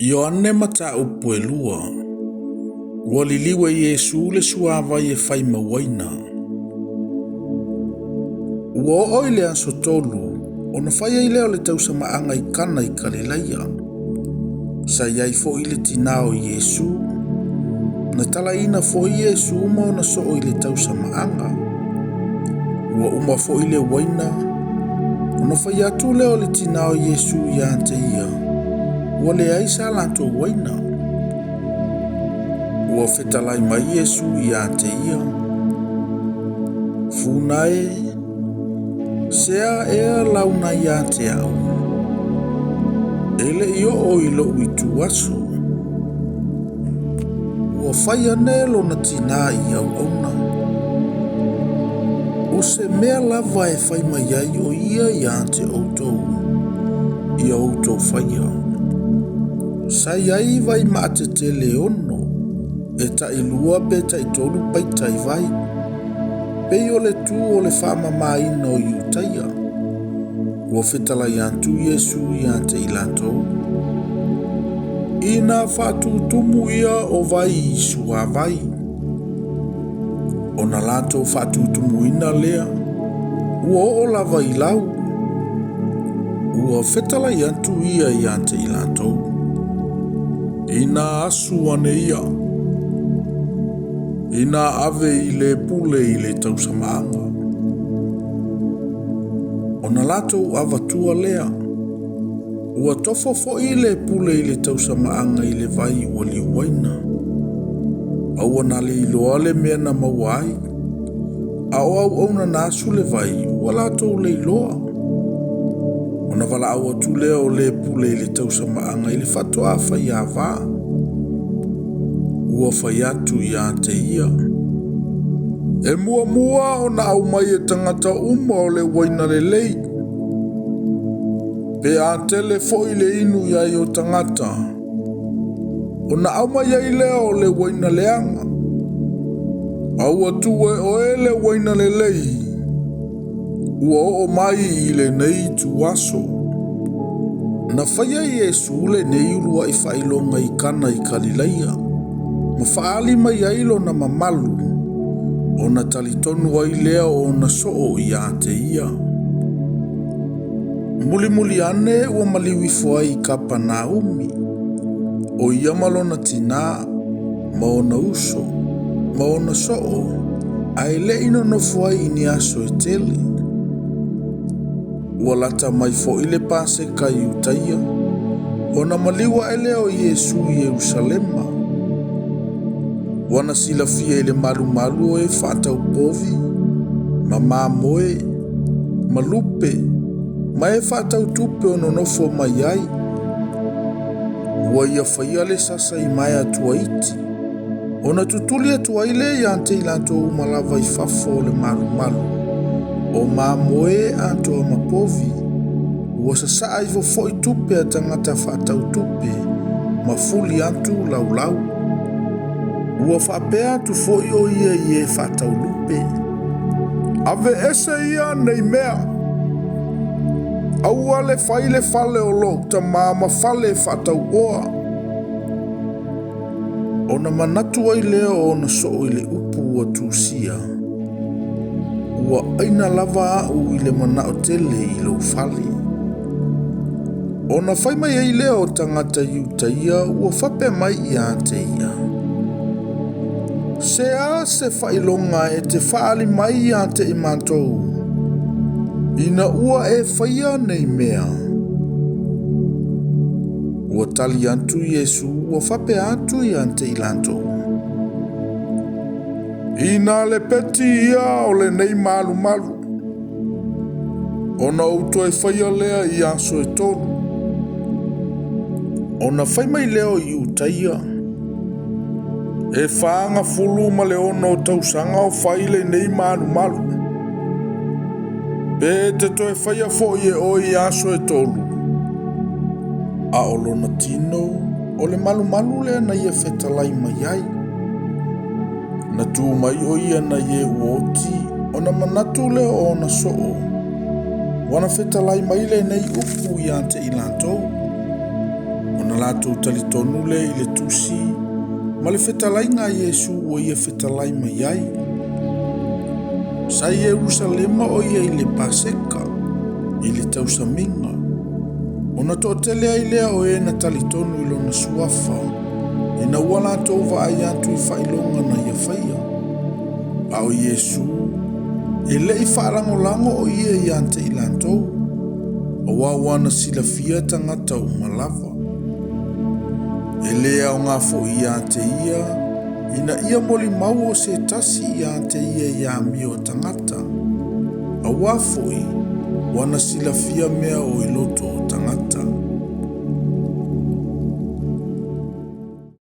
Ioane mataupu e lua. Ua liliu e Iesu le suavai e fai mauaina. Ua oo i le aso tolu, ona fai ai lea o le tausamaaga i Kana i Kalilaia. Sa i ai foi le tinā o Iesu. Na talaina foi Iesu ma ona soo i le tausamaaga. Ua uma foi le uaina, ona fai atu lea o le tinā o Iesu ia te ia, ua leai sa latou uaina. Ua fetalai mai Iesu ia te ia, Funa e, sea ea launa ia te au? E le i oo i lou ituaso. Ua fai ane lona tinā i auauna. O se mea lava e fai mai ai o ia ia te outou, ia outou faia. Sa i ai vai maatetele e ono, e tai lua pe tai tolu paita i vai. Pei o le tu o le faamamaina o Iutaia. Ua fetalai atu Iesu ia te i latou. Ina faatutumu ia o vai i suavai. Ona latou faatutumuina lea, ua oo lava i lau. Ua fetalai atu ia ia te i latou. Ina asu ane ia. Ina ave i le pule i le tausamaaga. Ona latou avatua lea. Ua tofo foi le pule i le tausamaaga i le vai ua liuaina. A ua na le iloa le mea na maua ai. A o auauna na asu le vai, ua latou le iloa. Ona valaau atu lea o le pule i le tausamaaga i le faatoa faiava. Ua fai atu ia te ia. E muamua ona aumai e tagata uma o le uaina lelei. Pe a tele foi le inu i ai o tagata, ona aumai ai lea o le uaina leaga. A ua tuu e oe le uaina lelei, ua oo mai i lenei ituaso. Na faia Iesu lenei uluai faailoga i Kana i Kalilaia, ma faaali mai ai lona mamalu, ona talitonu ai lea o ona soo ia te ia. Mulimuli ane ua maliu ifo ai i Kapanaumi, o ia ma lona tinā, ma ona uso, ma ona soo, ae le i nonofo ai i ni aso e tele. Ua lata mai foi le Paseka i Iutaia, ona maliu ae lea o Iesu i Ierusalema. Ua na silafia i le malumalu o e faatau povi, ma mamoe, ma lupe, ma e faatau tupe o nonofo mai ai. Ua ia faia le sasa i maea tuaiti, ona tutuli atu ai lea ia te i latou uma lava i fafo o le malumalu, o mamoe atoa ma povi, ua sasaa ifo foi tupe a tagata faatau tupe, ma fuli atu laulau. Ua faapea atu foi o ia i e faatau lupe. Ave ese ia nei mea. Aua le fai le fale o lou tamā ma fale faatauoa. Ona manatu ai lea o ona soo i le upu ua tusia. Ua aina lava au i le manao tele i lou fale. Ona fai mai ai lea o tagata Iutaia ua faapea mai ia te ia. Se a se faailoga e te faaali mai ia te i matou, ina ua e faia nei mea. Ua tali atu Iesu ua faapea atu ia te i latou. Ina le peti ia o lenei malumalu, ona ou toe faia lea i aso e tolu. Ona fai mai lea o Iutaia, e 46 tausaga o fai lenei malumalu. Pe te toe faia foi e oe i aso e tolu. A o lona tino, o le malumalu lea na ia fetalai mai ai. Na tu mai o ia na ie ua oti, ona manatu lea o ona soo. Ua na fetalai mai lenei upu ia te i latou. Ona latou talitonu lea i le tusi ma le fetalaiga a Iesu ua ia fetalai mai ai. Sa i Ierusalema o ia i le Paseka, i le tausamiga, ona toatele ai lea o e na talitonu i lona suafa, ina ua latou vaai atu i faailoga na ia faia. A o Iesu, e le i faalagolago o ia ia te i latou, aua ua na silafia tagata uma lava. E le aoga foi ia te ia, ina ia molimau o se tasi ia te ia i amio a tagata, aua foi ua na silafia mea o i loto o tagata.